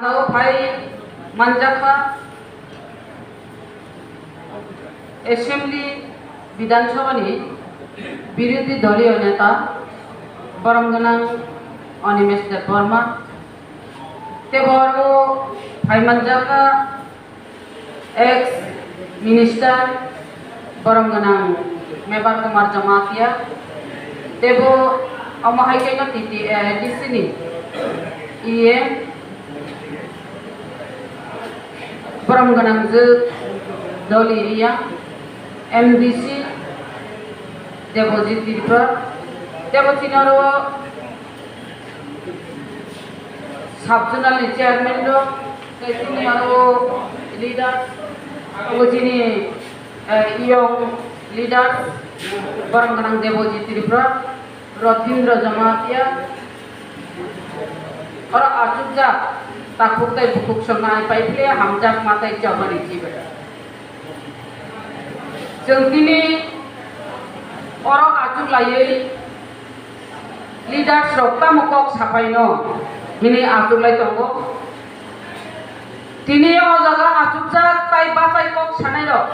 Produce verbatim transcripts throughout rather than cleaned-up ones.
Tao phai manjakha Assembly Bidhan Sabha ni birodhi doliyo neta borom gwnang Animesh Debbarma, tei bo aro phai manjakha ex minister borom gwnang Mebar Kumar Jamatia, tei bo omo hai khe no T T A D C ni E M borom gwnang je Doli Riya, M D C Debojit Tripura, tei bo chini aro sub-zonal ni chairman rok, tei chini aro leaders, abo chini, eh, young leaders, borom gwnang Debojit Tripura, Rotindra Jamatia, oro achukjak takhuk tei bukhuk swngnai pai phile hamjak ma tei chobani chibai. Chwng tini oro achuk laiwi leaders rok tamo kok sapaino hini achuk lai tongo. Tini o jaga achukjak tai bachai kok sanai rok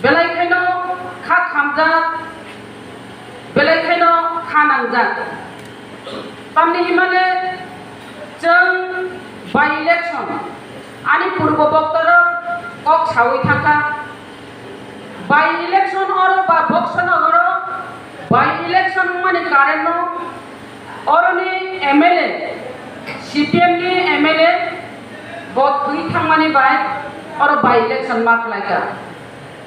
belai khaino kha khamjak, belai khaino kha nangjak. Tamni himale chwng by election ani purbo boktorok kok sawi thangkha. By election oro ba Boxanagar o by election wngmani current no oroni M L A, C P M ni M L A bo thwi thangmani bai oro by election ma khlaikha.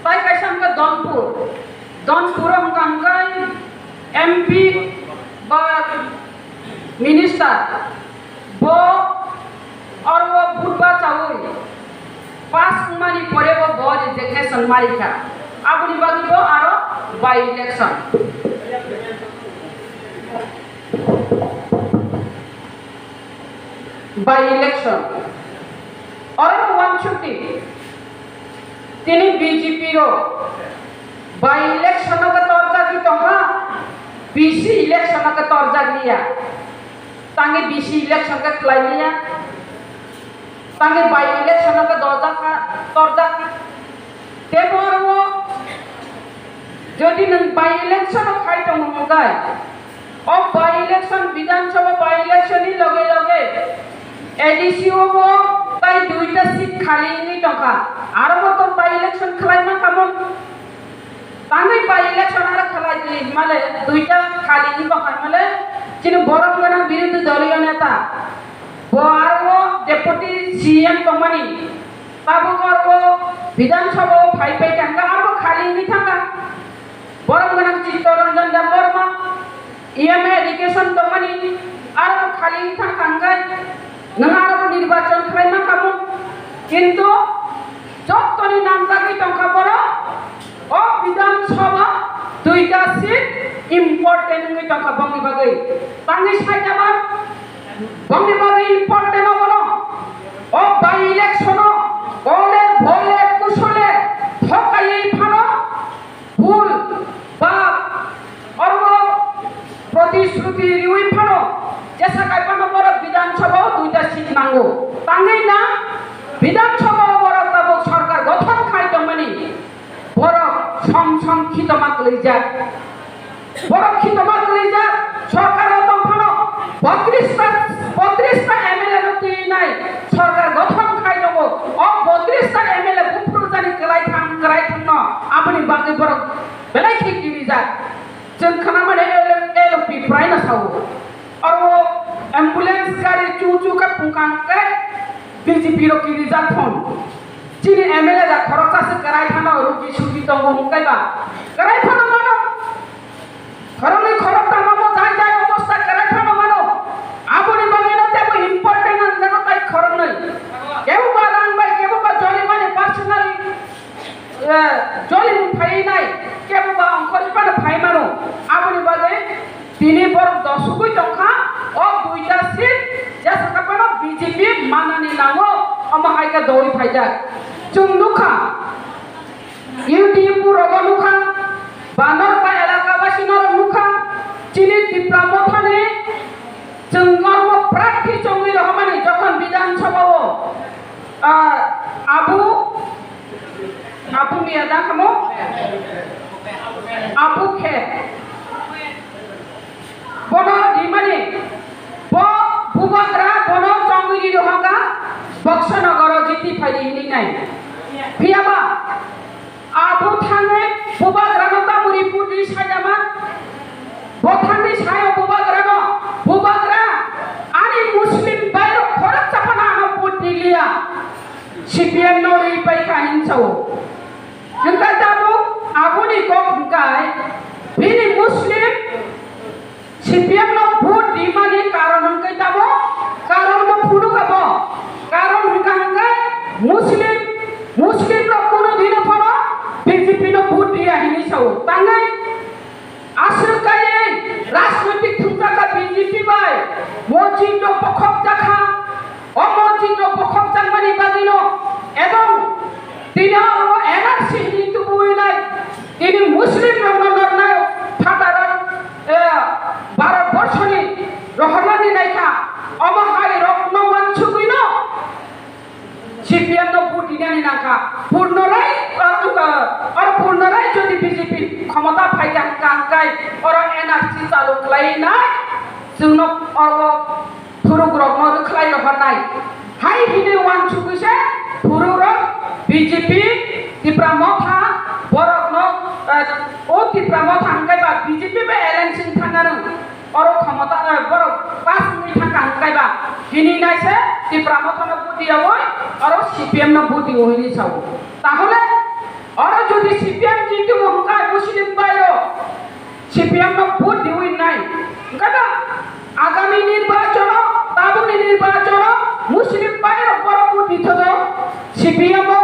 Tai kaisa wngkha Donpur, Donpur wngkha hwnkhe M P ba minister bo oro budhbar chawi pass wngmani pore bo, bo resignation marikha. Aboni bagwi bo aro by election, by election. Oro bo uansukdi. Tini B J P rok by election o khe torjagwi tongkha, B C election o khe torjak liya. Tangwi B C election khe khlai liya. Tangwi by election o khe dojak kha, torjak kha. Tebo aro jodi nwng by election o khai tongo hwnkhe, o by election, Bidhan Sabha by election ni loge loge A D C o bo tai duita seat khali wngwi tongkha. Aro bo to by election khlai mankha mo. Tangwi by election aro khlai di himale duita khali wngwi tongkha himale chini borom gwnang birodhi doliyo neta. Bo aro deputy C M tongmani. Tabuk aro Bidhan Sabha o phai phai thangkha, aro khali wngwi thangkha. Borom gwnang Chittaranjan Debbarma, E M A education tongmani, aro khali wngwi thangkha hwnkhe, nwng aro nirbachon khlai mankha mo. Kintu jottoni nangjagwi tongkha borok, o Bidhan Sabha duita seat important wngwi tongkha bongni bagwi. Tangwi saida ba, bongni bagwi important obono. O by election o ole bole kusole thokaiwi phano bul ba oro protishruti riwi phano jesa kai phano borok Bidhan Sabha o duita seat nango. Tangwi na Bidhan Sabha o borok tabuk sorkar gothon khai tongmani borok som som khitoma kwlaijak. Borok khitoma kwlaijak, sorkar o tong phano botris ta, botris ta M L A no twi nai sorkar gothon khai tongo. O botris ta M L A buphuru jani kwlai thang, kwlai thangno aboni bagwi borok belai khe kirijak. Chwng khwnamani L P praino sao. Oro ambulance gari chu chu khe phungkha hwnkhe B J P rok kirijak phon. Chini M L A da khoroksa se kwrai phano rugi sugi tongo hwnkhe ba kwrai phano mano. Khoroknwi khoroktham omo jai jai obosta kwrai phano mano. Aboni bagwi no tebo important ang jago tai khoroknwi. Kebo ba rang bai, kebo ba joli mani personal, eh, joli mung phai nai, kebo ba ongkhorwi phano phai mano. Aboni bagwi tini borok dosugwi tongkha, o duita seat jesa phano B J P manani nango, omo hai khe dogwi phaijak. Chwng nukha, YouTube rogo nukha, Banorba elaka basi norok nukha, chini Tipra Mothani chwng normo prarthi chongwi rohormani jokhon Ya da kamo? Abu khe. Bono rimani. Bo bubagra bono chongwi ri rohorkha. Boksonogoro jiti phaidi hini nai. Phiyaba. Abu thangwi bubagrano tamuri pudi sajama. Bo thangwi sayo bubagrano, "Bubagra, ani Muslim bhairok khoroksa phano ano vote riliya. C P M no ri paikha," hinwi sao. Hwnkhe tabuk aboni kok hwnkhe bini Muslim C P M no vote rimani karon hwnkhe tamo, karon bo phunukha bo. Karon hwnkha hwnkhe Muslim, Muslim rok kuno dino phano B J P no vote riya hinwi sao. Tangwi aswk kaiwi rajnoitik thumjakha B J P bai, mosjid rok bokhokjakha, o mosjid rok bokhokjakmani bagwino, ebong tini oro N R C hinwi tubuwi nai, tini Muslim rokno nornai phataro, eh, Bharat borshoni rohornani naikha, omo hai rokno wansugwino C P M no vote rinani nangkha. Purnorai, oro, oro Purnorai jodi B J P khomota phaikha hwnkha hwnkhe oro N R C chalu khlainai, chwngno oro phuruk rokno rwkhlai rohornai. Hai hinwi wansugwi se phuruk rok B J P, Tipra Motha, borokno, eh, o Tipra Motha hwnkhe ba B J P bai alliance wng thangna rwng. Oro khomota, eh, borok pass wngwi thangkha hwnkhe ba hinwi naise Tipra Mothano vote yaui oro C P M no vote yaui hinwi sao. Tahole oro jodi C P M jiti wngkha Muslim bhairok, C P M no vote diwi nai. Hwnkhe ba agami nirbachono, tabukni nirbachono Muslim bhairok borok vote dithodo C P M o,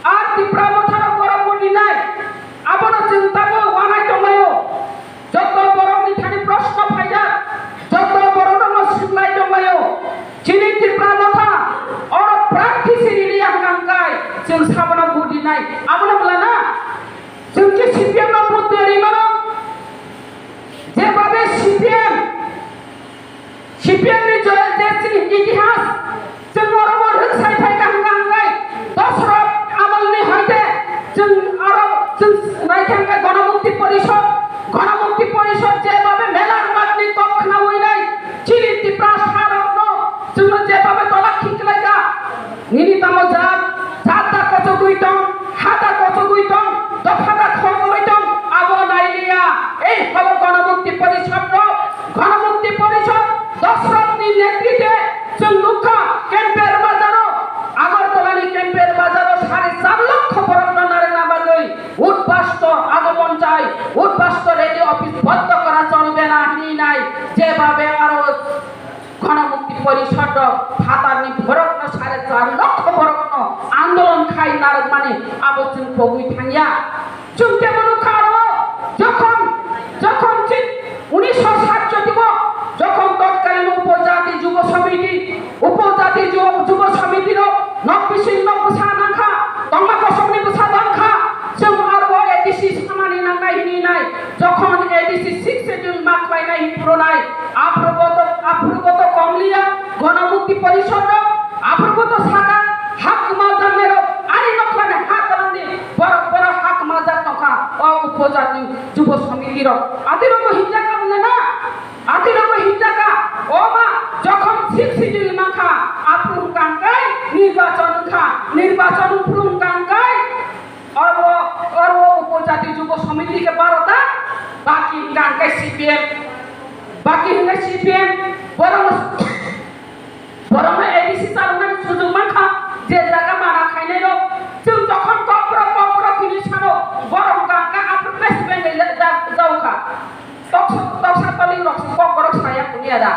ar Tipra Mothano borok vote dinai. Abono chwng tabuk uanai tonglaio. Joto borokni thani proshno phaijak, joto borokno swngwi tonglaio. Chini Tipra Motha oro prarthi siri liya hwnkha hwnkhe chwng sabono vote rinai. Abono bwlana chwng khe C P M no vote rwi mano. Jebabe C P M, C P M ni je, je chini itihas, chwng oro bo rwksai phai kaham kaham khai, Dosrot amolni hoite chwng oro chwng naikha hwnkhe Ganamukti Porishod, Ganamukti Porishod jebabe melar matni kok khnaui nai, chini Tiprasa rokno chwngno jebabe tola khiklaika. Nini tamo jat, jat da kochogwi tong, ha da kochogwi tong, dopha da khogwi tong, abo nailiya. Ei holo Ganamukti Porishod rok, Ganamukti Porishod Dosrotni netritwe chwng nukha Kemper Bazaro, Agartalani Kemper Bazaro sare char lokho borokno narwkna bagwi Udbasto Agamon Chai, Udbasto Radio Office bondho kora cholbe na hinwi nai, jebabe aro Ganamukti Porishod rok phatarni borokno sare char lokho borokno andolon khai narwkmani abo chwng pogwi thangya. Chwng kebo nukha aro jokhon, jokhon chik unisho satchoti o jokhon totkalin Upojati Jubo Samiti, Upojati Ju-, Jubo Samiti rok nok bising nok bwsa nangkha, tongma kosongni bwsa tongkha, chwng aro A D C samani nangnai hinwi nai, jokhon A D C six schedule ma khlainai hinphuru nai, Aphuru bo to, aphuru bo to komliya, Ganamukti Porishod rok, aphuru bo to saka, ha kwmajaknai rok, ani nokhlani ha kwlangni, borok, borok ha kwmajak tongkha, o Upojati Jubo Samiti rok. Ati rok bo hinjak ka wngna na? Ati rok bo hinjak ka? O ma, jokhon six schedule mankha, aphuru hwnkha hwnkhe nirbachon wngkha, nirbachon phuru hwnkha hwnkhe, Oro, oro Upojati Jubo Samiti khe barota, baki hwnkha hwnkhe C P M, baki hwnkhe C P M, borokno, borokno A D C chaloknani sujug mankha, je jaga mana khainai rok, chwng jokhon kokborok, kokborok hinwi sano, borok hwnkha hwnkhe aphuru president ja-, ja-, jaokha. Toksa, toksa toling rok se kokborok saya kunia da.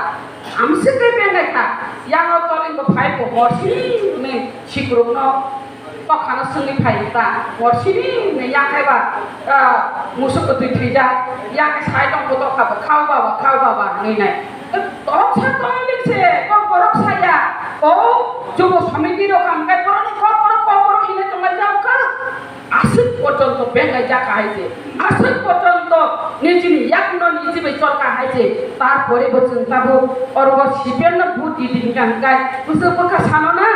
Amswk khe bengnai kha. Yang o toling bo phai bo hor sini sikruk no. Tokha no swngwi phai ta. Hor sini ne yakhai ba, ah, musuk ko twi thwi ja. Yang sai tong bo tokha bo khao baba, khao baba hinwi nai. Toksa toling se kokborok saya. O Jubo Samiti rok ang kai borok ni kokborok, kokborok hinwi tonglai jao kha. Aswk porjonto bengai jakha hai se, aswk porjonto nijini yakno niji bai chorka hai se, tarpore bo chwng tabuk oro bo C P M no vote di di hingka hingkai bwswk bwkha sano na,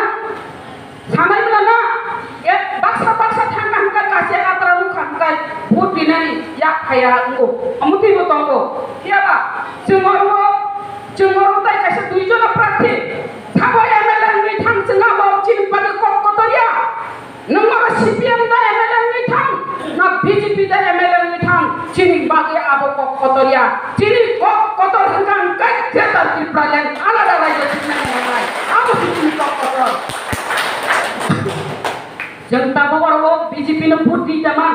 sanai mano na, e baksa baksa thangka hingka Dinani yak phaya wngo, omo twibo tongo. Phiya ba, chwng oro, chwng oro tai kaisa dui jona prarthi. Sabo M L A wngwi thang chwng abo chini bagwi kok kotor ya. Nwng oro C P M da M L A wngwi thang, na B J P da M L A wngwi thang, chini bagwi abo kok kotor ya. Chini kok kotor hwnkha hwnkhe Greater Tipraland alada raijyo swngnani nangnai. Abo se chini kok kotor. Chwng tabuk oro B J P no vote di tongma,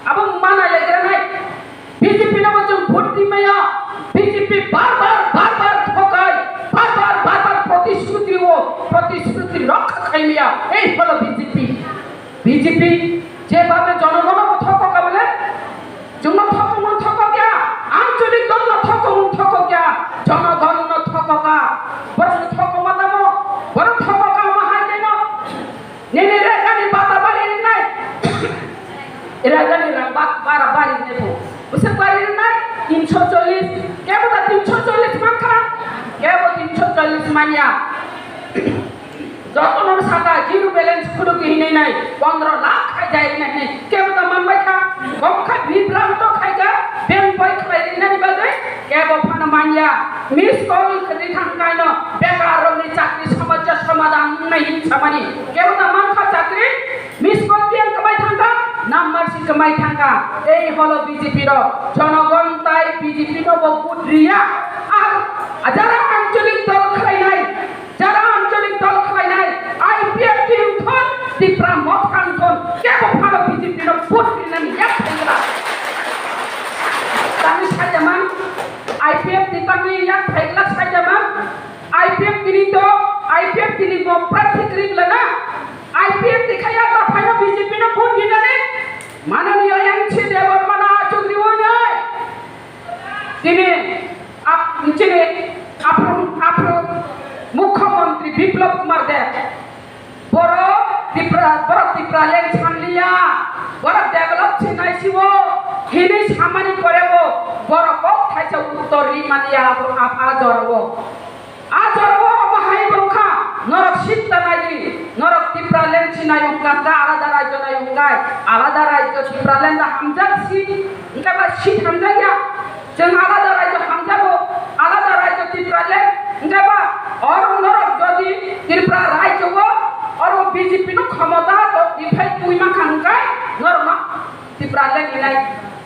abo mana legra nai. B J P no bo chwng vote di maya, B J P bar bar, bar bar thokai, bar bar, bar bar protishruti o, protishruti rokha khai maya, ei holo B J P. B J P je babe jonogono bo thokok abole, chwngno thokmung thokok ya, ancholik dol no thokmung thokok ya, jonogon no thokok a, borok thokma tamo, borok thokok a ma hai keno. Nini rega ni bata bari rinai. Rega ni rang bak bara bari rinai bo. Bwswk bari rinai? Tinsho chollish. Kebo da tinsho chollish mankha? Kebo tinsho chollish manya. Joto no saka zero balance khuluk hinwi nai. Pondro lakh khai jai rinai hinwi. Kebo da manbai kha? Bokha bibranto khai kha. Bank boi khlai rinani bagwi. Kebo phano manya, miss call kwrwi thang kaino bekar rokni chakri somosya somadhan wngnai hin samani. Kebo ta mankha chakri, miss call pian kwmai thangkha, number si kwmai thangkha. Ei holo B J P rok, jonogon tai B J P no bo vote riya. Ar jara ancholik dol khlainai, jara ancholik dol khlainai, I P F T wngthon, Tipra Motha wngthon, kebo phano B J P no vote rinani yak thangkha. Tani sajaman, I P F ni tangwi yak phailak saijama, I P F ni to, I P F ni bo prarthi kwrwi glana, I P F ni khaya ta phaino B J P no vote hinani, mananiya M C Debbarma no achukri wnai. Tini ap-, chini aphru, aphru Mukhyamantri Biplab Kumar Deb. Borok Tipra, borok Tipraland sanliya, borok develop sinai siwo, hini samani korebo, borok kok thaisa uttor ri maliya, abo apa jorwo. A jorwo obo hai bongkha, norok sitta nai di, norok Tipraland sinai ungkha, alada rajyo nai ungkai, alada rajyo Tipraland da hamjak si, ungkha ba si hamjak ya. Chwng alada raijyo hamjago, alada raijyo Tipraland, hwnkhe ba oro norok jodi Tripura raijyo o, oro B J P no khomota to diphai twi mankha hwnkhe norokno Tipraland hinai.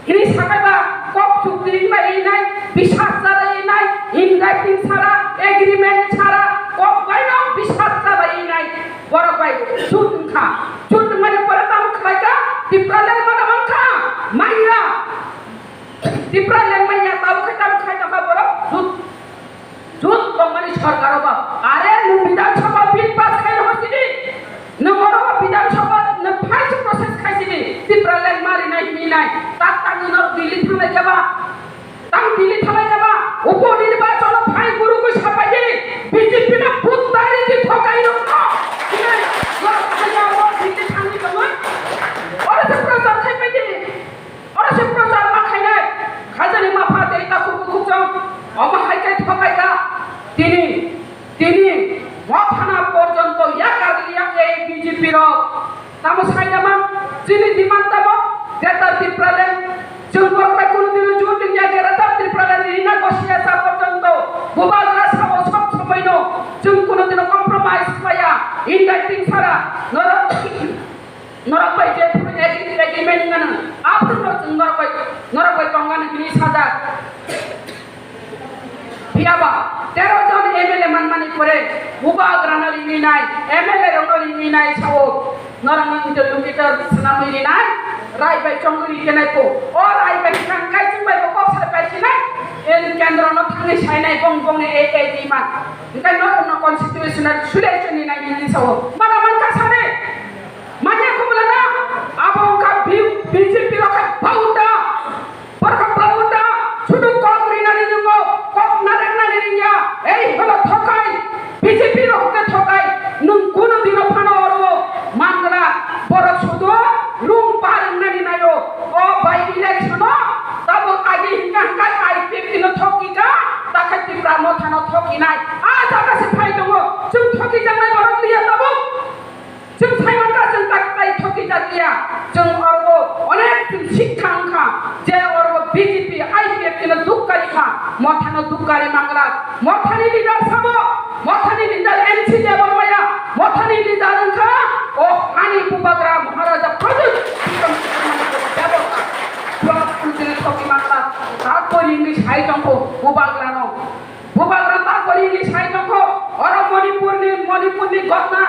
Hini sakai ba kok chukti hinbai hinai, bisas chalai hinai, indai tin sara, agreement sara, kok bai no bisas chalai hinai. Borok bai chut wngkha. Chut wngmani pore tamo khlaikha, Tipraland mana mankha, manya. Tipraland manya tamo khai tamo khai tongkha borok jut, jut tongmani sorkar o ba. Are nwng Bidhan Sabha bill pass khai rw sidi. Nwng oro Bidhan Sabha nwng file process khai sidi. Tipraland mari nai hini nai. Tak tak nwng Delhi thanglai kha ba. Tang Delhi thanglai kha ba. Upo nirbachon o phai guru gui sapai di. B J P no bhut tari di thokai rok no. Hini nai. Borok kaya o Delhi thangwi tongma. Oro se prochar khai pai di. Oro se prochar ma khainai, khajani ma pha tei takhuk bukhuk chong, omo hai khe thokai kha. Tini, tini, mo thana porjonto yakar liya ei B J P rok. Tamo sai naman, chini demand tamo, Greater Tipraland, chwng borok bai kunu dino jur liya Greater Tipraland ni na gosia sa porjonto, bubagra sabo sob somoino, chwng kunu dino compromise maya, indai tin sara, norok Norok bai je phuru ag-, agreement wngna nang, aphuru norok chwng norok bai, norok bai tongna nang hini sajak. Phiya ba, tero jon M L A manmani pore, bubagrano ringwi nai, M L A rokno ringwi nai sao, norokno interlocutor swnamwi rinai, rai bai chongwi ri kenai ko, o rai bai thang kai chwng bai bo kok sai pai sinai, en kendro no thangwi sainai bong bongni ei ei di man. Hwnkhe norokno constitutional solution ni nai hini sao, mana mankha sani. Manya khumulana, abo wngkha B-, B J P rok hai paunda. Borok paunda, sudu kok rinani nungo, kok nareknani ringya. Ei holo thokai, B J P rok hwnkhe thokai. Nwng kunu dino phano oro mangla, borok sudu rung par wngnani naio. O by election o, tabuk agi hingka hingka I P F T no thokika, takhai Tipra Motha no thokinai. A jaga se phai tongo, chwng thokijaknai borok liya tabuk. Chwng sai mankha chwng tak tai thoki jak liya. Chwng oro onek Sikha wngkha je oro B J P I P F T no duk kari kha, Motha no duk kari mangla, Motha ni leader sabo, Motha ni leader M C Debbarma ya, Motha ni leader wngkha o hani Bubagra Maharaja Pradyut Bikram Singha Debbarma. Bubagra ni thoki mangla, ta kori wngwi sai tongkho Bubagra no. Bubagra ta kori ni sai tongkho, oro Manipur ni, Manipur ni gotna,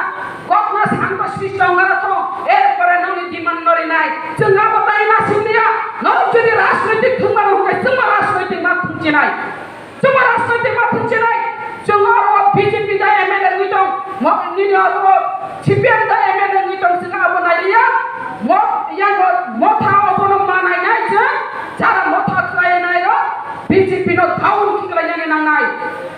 gotna santo sristo wngna thong, er pore noni demand no rinai. Chwng abo tai na singya, norok jodi rajnoitik thwngmano hwnkhe chwngbo rajnoitik ma thwngchinai. Chwngbo rajnoitik ma thwngchinai. Chwng oro B J P da M L A wngwi tong, mo-, nini oro C P M da M L A wngwi tong, chwng abo nai liya. Mo-, yang Motha obono ma nainai chwng, jara Motha khlai nai rok. B J P no down khiklainani nangnai.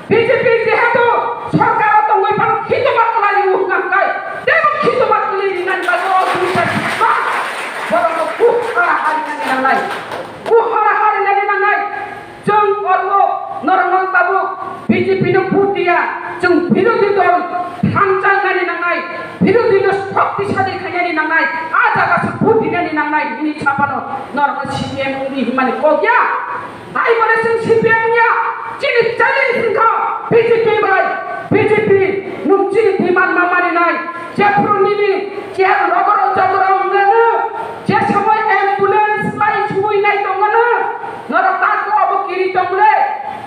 B J P jehetu sorkar o tongwi phano khituma kwlai rw hwnkha hwnkhe, teibo khituma kwlwi rinani bagwi o duita sima borokno buhara harinani nangnai. Buhara harinani nangnai. Chwng oro norokno tabuk B J P no vote diya, chwng birodhi dol thansangnani nangnai, birodhi no shoktisali khainani nangnai, a jaga se vote dinani nangnai hwnwi saphano norokno C P M wngwi himani kok ya. Taibo chwng C P M ya, chini challenge wngkha B J P bai, B J P nwng chini demand ma maninai, jephru nini chair rogoro jogoro wngmano, je samoi ambulance bai chuwi nai tongmano, norok tako abo kiri tongmle,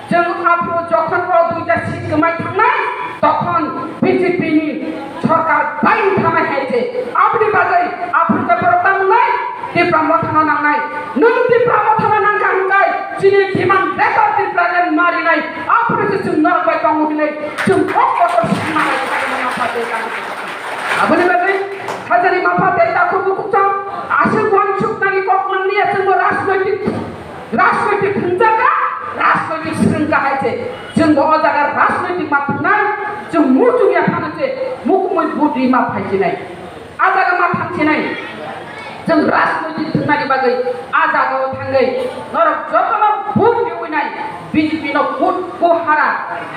chwng aphuru jokhon o duita seat kwmai thangnai, tokhon B J P ni sorkar bai thana hai je, aboni bagwi aphuru khe borok ta wngnai, Tipra Mothano nangnai. Nwng Tipra Mothano nangkha hwnkhe chini demand letter Tipraland marinai. Aphuru se chwng norok bai tongo hinwi chwng kok kotor sima hai khe mapha tei takhuk. Aboni bagwi hajani mapha tei takhuk bukhuk chang aswk uansuknani kok manliya chwngbo rajnoitik, rajnoitik thwngjak kha, rajnoitik swrwng kha hai se. Chwngbo o jaga rajnoitik ma thwngnai, chwng muchung ya phano se mukumui vote rima phai sinai. A jaga ma thang sinai. Chwng rajnoitik thwngnani bagwi a jaga o thangwi norok jotono vote riwi nai, B J P no vote ko hara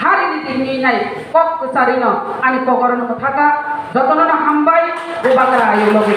harini di hinwi nai kok kwcharwi no ani kok oro no mwthaka. Jotono no hambai, Bubagra ayo logi.